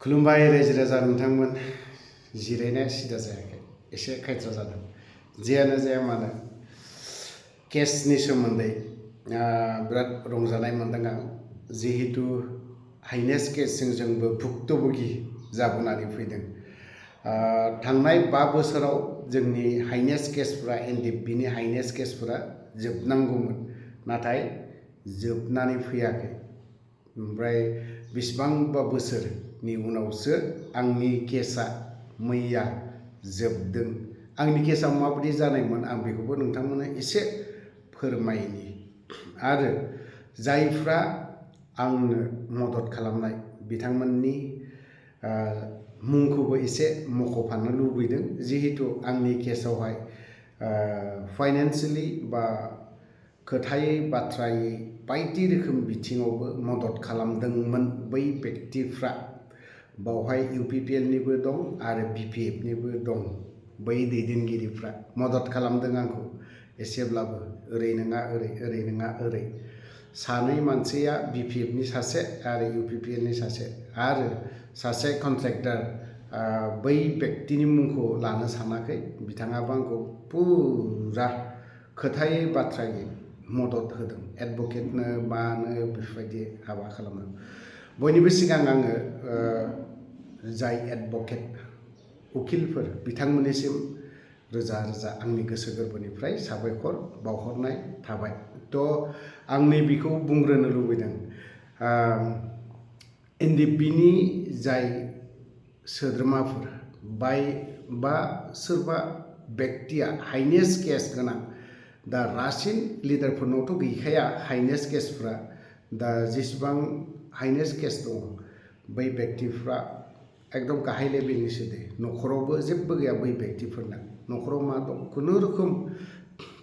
खुलुमबाय रायजो राजा नोंथांमोन जिरायनाया सिदा जायाखै एसे खायथ्रा जादों जेयानो जाया मानो केसनि सोमोन्दै बिराद रंजानाय मोनदों आं जिहेतु हाइनेस केसजों जोंबो भुक्तभोगि जाबोनानै फैदों थांनाय 5 बोसोराव जोंनि हाइनेस केसफोरा एनडिएफबिनि हाइनेस केसफोरा जोबनांगौमोन नाथाय जोबनानै फैयाखै ओमफ्राय बेसेबांबा बोसोरनि उनावसो आंनि केसआ मैया जोबदों आंनि केसआ माबायदि जानायमोन आं बेखौबो नोंथांमोननो एसे फोरमायनि आरो जायफ्रा आंनो मदद खालामनाय बिथांमोननि मुंखौबो एसे मख'फानो लुबैदों जिहेतु आंनि केसआवहाय फाइनान्सियेलि बा खोथायै बाथ्रायै बायदि रोखोम बिथिङावबो मदद खालामदोंमोन बै व्यक्तिफ्रा बावहाय इउपिपिएलनिबो दं आरो बिपिएफनिबो दं बै दैदेनगिरिफ्रा मदद खालामदों आंखौ एसेब्लाबो ओरै नङा ओरै ओरै नङा ओरै सानै मानसिया बिपिएफनि सासे आरो इउपिपिएलनि सासे आरो सासे कन्ट्रेक्टर बै व्यक्तिनि मुंखौ लानो सानाखै बिथाङाबो आंखौ पुरा खोथायै बाथ्रायै मदद होदों एडभकेटनो मानो बेफोरबायदि हाबा खालामदों बयनिबो सिगां आङो जाय एडभकेट उकिलफोर बिथांमोननिसिम रोजा रोजा आंनि गोसो गोरबोनिफ्राय साबायखर बावहरनाय थाबाय आं नैबेखौ बुंग्रोनो लुबैदों एनडिएफबिनि जाय सोद्रोमाफोर बा सोरबा व्यक्तिया हाइनेस केस गोनां दा रासिन लिडारफोरनावथ' गैखाया हाइनेस केसफ्रा दा जेसेबां हाइनेस केस दं बै व्यक्तिफ्रा एकदम गाहाय लेभेलनिसो दे न'खरावबो जेबो गैया बै व्यक्तिफोरना न'खराव मा दं खुनुरोखोम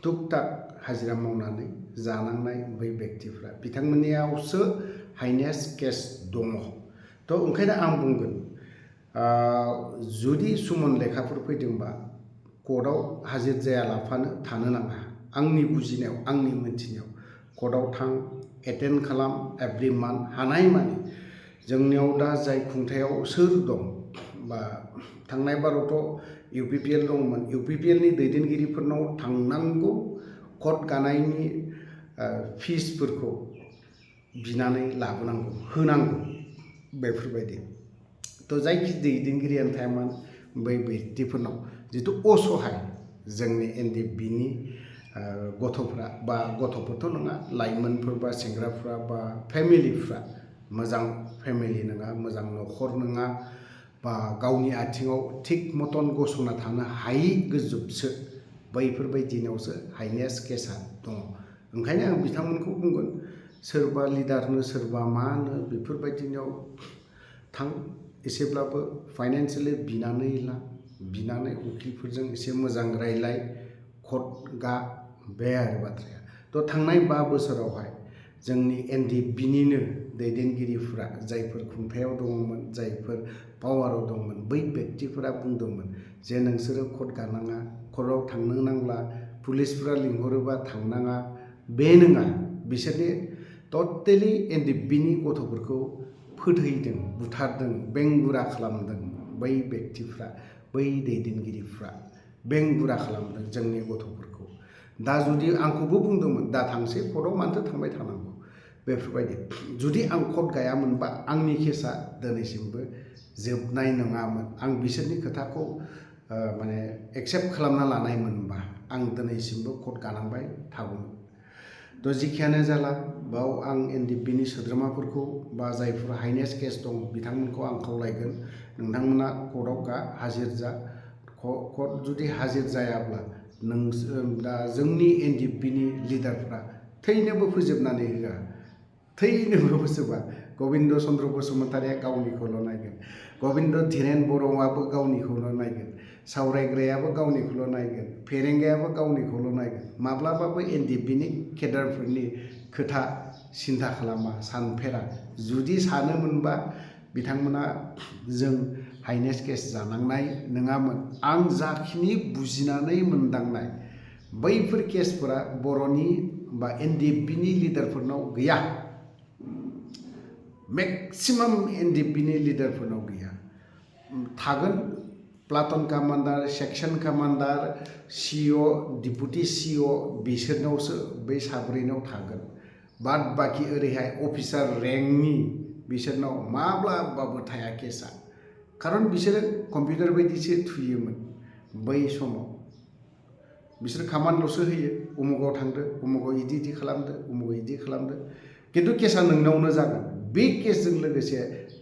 टुक टाक हाजिरा मावनानै जानांनाय बै व्यक्तिफ्रा बिथांमोननियावसो हाइनेस केस दङ ओंखायनो आं बुंगोन जुदि सुमन लेखाफोर फैदोंबा कर्टआव हाजिर जायालाफानो थानो नाङा आंनि बुजिनायाव आंनि मोनथिनायाव कर्टआव थां एटेन्ड खालाम एभ्रि मान्थ हानायमानि जोंनियाव दा जाय खुंथायाव सोर दं बा थांनाय बारावथ' इउपिपिएल दंमोन इउपिपिएलनि दैदेनगिरिफोरनाव थांनांगौ कर्ट गानायनि फिसफोरखौ बिनानै लाबोनांगौ होनांगौ बेफोरबायदि जायखि दैदेनगिरियानो थाया मानो बै व्यक्तिफोरनाव जिथु असहाय जोंनि एनडिएफबिनि गथ'फ्रा बा गथ'फोरथ' नङा लाइमोनफोर बा सेंग्राफ्रा बा फेमिलिफ्रा मोजां फेमिलि नङा मोजां न'खर नङा बा गावनि आथिङाव थिग मतन गसंना थानो हायि गोजोबसो बैफोरबायदिनावसो हाइनेस केसा दङ ओंखायनो आं बिथांमोनखौ बुंगोन सोरबा लिडारनो सोरबा मानो बेफोरबायदिनाव थां एसेब्लाबो फाइनान्सियेलि बिनानै उकिलफोरजों एसे मोजां रायलाय कर्ट गा बे आरो बाथ्राया थांनाय 5 बोसोरावहाय जोंनि एनडिएफबिनिनो दैदेनगिरिफ्रा जायफोर खुंथायाव दङमोन जायफोर पावाराव दंमोन बै व्यक्तिफोरा बुंदोंमोन जे नोंसोरो कर्ट गानाङा कर्टआव थांनो नांला पुलिसफोरा लिंहरोबा थांनाङा बे नङा बिसोरनि टटेलि एनडिएफबिनि गथ'फोरखौ फोथैदों बुथारदों बेंगुरा खालामदों बै व्यक्तिफ्रा बै दैदेनगिरिफ्रा बेंगुरा खालामदों जोंनि गथ'फोरखौ दा जुदि आंखौबो बुंदोंमोन दा थांसै कर्टआव मानोथो थांबाय थानांगौ बेफोरबायदि जुदि आं कर्ट गायामोनबा आंनि केसा दिनैसिमबो जोबनाय नङामोन आं बिसोरनि खोथाखौ माने एक्सेप्ट खालामना लानायमोनबा आं दिनैसिमबो कर्ट गानांबाय थागौमोन जिखियानो जाला बाव आं एनडिएफबिनि सोद्रोमाफोरखौ बा जायफोर हाइनेस केस दं बिथांमोनखौ आं खावलायगोन नोंथांमोना कर्टआव गा हाजिर जा कर्ट जुदि हाजिर जायाब्ला दा जोंनि एनडिएफबिनि लिडारफ्रा थैनोबो फोजोबनानै होआ थैनोबो फोजोबा गबिन्द चन्द्र बसुमतारिया गावनिखौल' नायगोन गबिन्द धीरेन बर'आबो गावनिखौल' नायगोन सावरायग्रायाबो गावनिखौल' नायगोन फेरेंगायाबो गावनिखौल' नायगोन माब्लाबाबो एनडिएफबिनि केडारफोरनि खोथा सिन्था खालामा सानफेरा जुदि सानोमोनबा बिथांमोना जों हाइनेस केस जानांनाय नङामोन आं जाखिनि बुजिनानै मोनदांनाय बैफोर केसफोरा बर'नि बा एनडिएफबिनि लिडारफोरनाव गैया मेक्सिमाम एनडिपिनि लिडारफोरनाव गैया थागोन प्लाटन कमान्डार सेक्सन कमान्डार सिअ डिपुटि सिअ बिसोरनावसो बै साब्रैनाव थागोन बाद बाखि ओरैहाय अफिसार रेंकनि बिसोरनाव माब्लाबाबो थाया केसा खारन बिसोरो कम्पिउटार बायदिसो थुयोमोन बै समाव बिसोर खामानिल'सो होयो उमुगाव थांदो उमुगाव इदि खालामदो उमुगाव इदि खालामदो किन्तु केसा नोंनावनो जागोन बे केसजों लोगोसे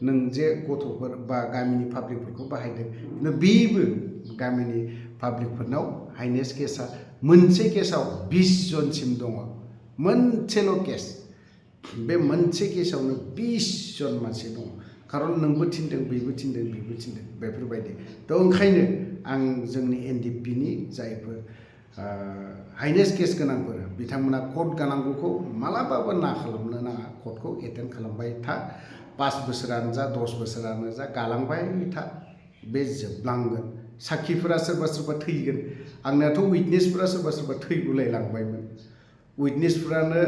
नों जे गथ'फोर बा गामिनि पाब्लिकफोरखौ बाहायदों किन्तु बेबो गामिनि पाब्लिकफोरनाव हाइनेस्ट केसा मोनसे केसाव 20 जनसिम दङ मोनसेल' केस बे मोनसे केसावनो 20 जन मानसि दङ खारन नोंबो थिनदों बेबो थिनदों बेबो थिनदों बेफोरबायदि थ' ओंखायनो आं जोंनि एनडिपिनि जायफोर हाइनेस्ट केस गोनांफोर बिथांमोना कट गानांगौखौ मालाबाबो ना खालामनो नाङा कटखौ एटेन्ड खालामबाय था 5 बोसोरानो जा 10 बोसोरानो जा गालांबाय था बे जोबलांगोन साखिफोरा सोरबा सोरबा थैगोन आंनाथ' उइटनेसफोरा सोरबा सोरबा थैगुलायलांबायमोन उइटनेसफोरानो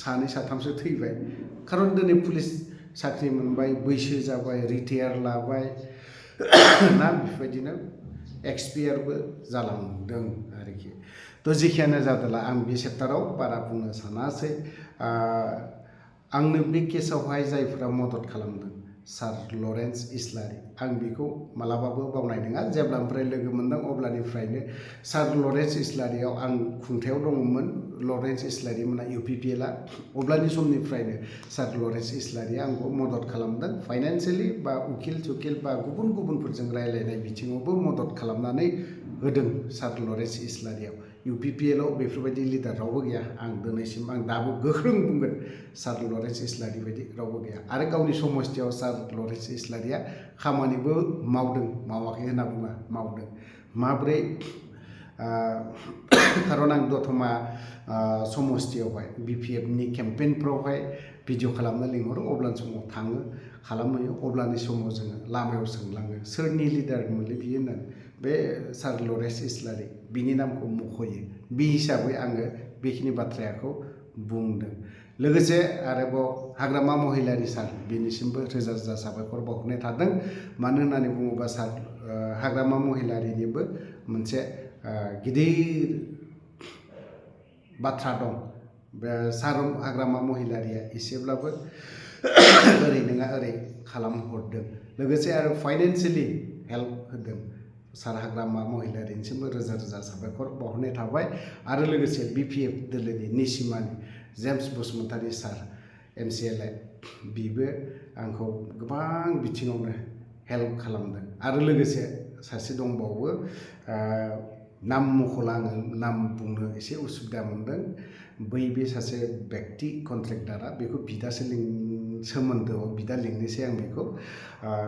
सानै साथामसो थैबाय खारन दिनै पुलिस साख्रि मोनबाय बैसो जाबाय रिटायार लाबाय ना बेफोरबायदिनो एक्सपायारबो जालांदों आरोखि थ' जेखियानो जादोंला आं बे सेप्टाराव बारा बुंनो सानासै आंनो बे केसावहाय जायफोरा मदद खालामदों सार लरेन्स इस्लारि आं बेखौ मालाबाबो बावनाय नङा जेब्लानिफ्राय लोगो मोनदों अब्लानिफ्रायनो सार लरेन्स इस्लारियाव आं खुंथायाव दङमोन लरेन्स इस्लारि मोना इउपिपिएलआ अब्लानि समनिफ्रायनो सार लरेन्स इस्लारिया आंखौ मदद खालामदों फाइनान्सियेलि बा उकिल सुकिल बा गुबुन गुबुनफोरजों रायलायनाय बिथिङावबो मदद खालामनानै होदों सार लरेन्स इस्लारियाव इउपिपिएलआव बेफोरबायदि लिडार रावबो गैया आं दिनैसिम आं दाबो गोख्रों बुंगोन सार लरेन्स इस्लारि बायदि रावबो गैया आरो गावनि समस्थियाव सार लरेन्स इस्लारिया खामानिबो मावदों मावाखै होनना बुङा मावदों माब्रै खारन आं दतमा समस्थियावहाय बिपिएफनि केम्पेइनफ्रावहाय भिडिअ खालामनो लिंहरो अब्लानि समाव थाङो खालामहैयो अब्लानि समाव जोङो लामायाव सोंलाङो सोरनि लिडारमोनलै बियो होननानै बे सार लरेन्स इस्लारि बिनि नामखौ मख'यो बे हिसाबै आङो बेखिनि बाथ्राखौ बुंदों लोगोसे आरोबाव हाग्रामा महिलारि सार बिनिसिमबो रोजा रोजा साबायखर बावहरनाय थादों मानो होननानै बुङोबा सार हाग्रामा महिलारिनिबो मोनसे गिदिर बाथ्रा दं बे सार हाग्रामा महिलारिया एसेब्लाबो ओरै नङा ओरै खालामहरदों लोगोसे आरो फाइनान्सियेलि हेल्प होदों सार हाग्रामा महिलारिनिसिमबो रोजा रोजा साबायखर बावहरनाय थाबाय आरो लोगोसे बिपिएफ दोलोनि निसिमानि जेम्स बसुमतारी सार एमसिएलए बिबो आंखौ गोबां बिथिङावनो हेल्प खालामदों आरो लोगोसे सासे दंबावो नाम मख'ला आङो नाम बुंनो एसे उसुबिदा मोनदों बै बे सासे बेक्ति कन्ट्रेक्टारा बेखौ बिदासो सोमोन्दोआव बिदा लिंनोसै आं बेखौ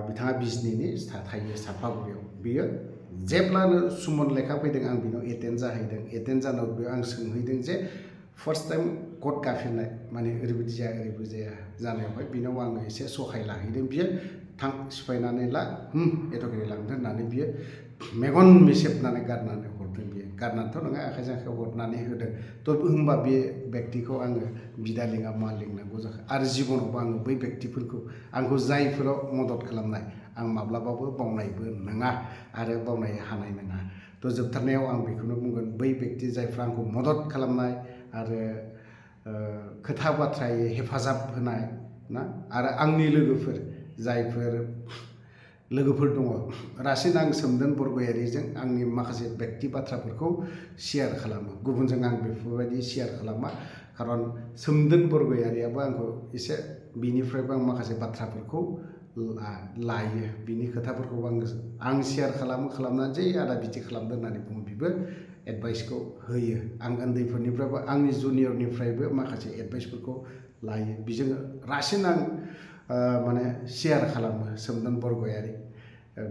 बिथाङा बिजनीनि थायो सापागुरियाव बियो जेब्लानो सुमन लेखा फैदों आं बिनाव एटेन्ड जाहैदों एटेन्ड जानायाव बेयाव आं सोंहैदों जे फार्स्ट टाइम कट गाफेरनाय माने ओरैबायदि जाया ओरैबो जाया जानायावहाय बिनाव आङो एसे सहाय लाहैदों बियो थां सिफायनानै ला एट'केरि लांदो होननानै बियो मेगन मेसेबनानै गारनानै हरदों बियो गारनानैथ' नङा आखाइजों आखाइ हरनानै होदों थ' होमबा बे बेक्तिखौ आङो बिदा लिङा मा लिंनांगौ जाखो आरो जिबनावबो आङो बै बेक्तिफोरखौ आंखौ जायफोराव मदद खालामनाय आं माब्लाबाबो बावनायबो नङा आरो बावनाय हानाय नङा थ' जोबथारनायाव आं बेखौनो बुंगोन बै बेक्ति जायफ्रा आंखौ मदद खालामनाय आरो खोथा बाथ्रायै हेफाजाब होनाय ना आरो आंनि लोगोफोर जायफोर लोगोफोर दङ रासिन आं सोमदोन बरगयारिजों आंनि माखासे बेक्ति बाथ्राफोरखौ शेयार खालामो गुबुनजों आं बेफोरबायदि शेयार खालामा खारन सोमदोन बरगयारियाबो आंखौ एसे बिनिफ्रायबो आं माखासे बाथ्राफोरखौ लायो बिनि खोथाफोरखौ आं शेयार खालामनानै जे आदा बिदि खालामदों होननानै बुङो बिबो एडभाइसखौ होयो आं उन्दैफोरनिफ्रायबो आंनि जुनियरनिफ्रायबो माखासे एडभाइसफोरखौ लायो बिजों रासिन आं माने शेयार खालामो सोमदोन बरगयारि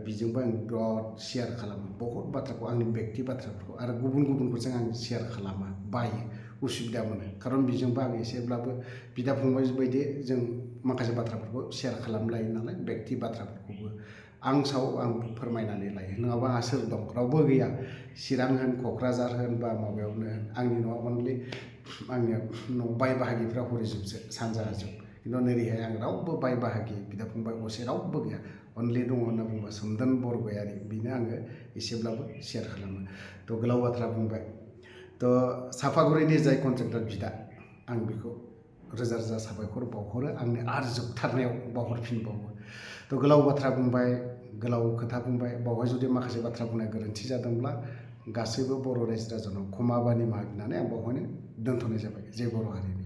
बिजोंबो आं बिराद शेयार खालामो बहुत बाथ्राखौ आंनि बेक्ति बाथ्राफोरखौ आरो गुबुन गुबुनफोरजों आं शेयार खालामा बायो उसुबिदा मोनो खारन बिजोंबो आं एसेब्लाबो बिदा फंबाय बायदि जों माखासे बाथ्राफोरखौ शेयार खालामलायो नालाय बेक्ति बाथ्राफोरखौबो आं फोरमायनानै लायो नङाबा आंहा सोर दं रावबो गैया चिरां होन क'क्राझार होन बा माबायावनो होन आंनि न'आ अनलि आंनि न' बाय बाहागिफ्रा हरिजोबसो सानजाहाजोब खिन्थु नोरैहाय आं रावबो बाय बाहागि बिदा फंबाय असे रावबो गैया अनलि दङ होनना बुंबा सोमदोन बरगयारि बेनो आङो एसेब्लाबो शेयार खालामो थ' गोलाव बाथ्रा बुंबाय थ' सापागुरिनि जाय कन्ट्रेक्टर बिदा आं बेखौ रोजा रोजा साबायखर बावहरो आंनि आरो जोबथारनायाव बावहरफिनबावो थ' गोलाव बाथ्रा बुंबाय गोलाव खोथा बुंबाय बावहाय जुदि माखासे बाथ्रा बुंनाय गोरोन्थि जादोंब्ला गासैबो बर' रायजो राजानाव क्षमा बा निमाहा बिनानै आं बावहायनो दोनथ'नाय जाबाय जय बर' हारिनि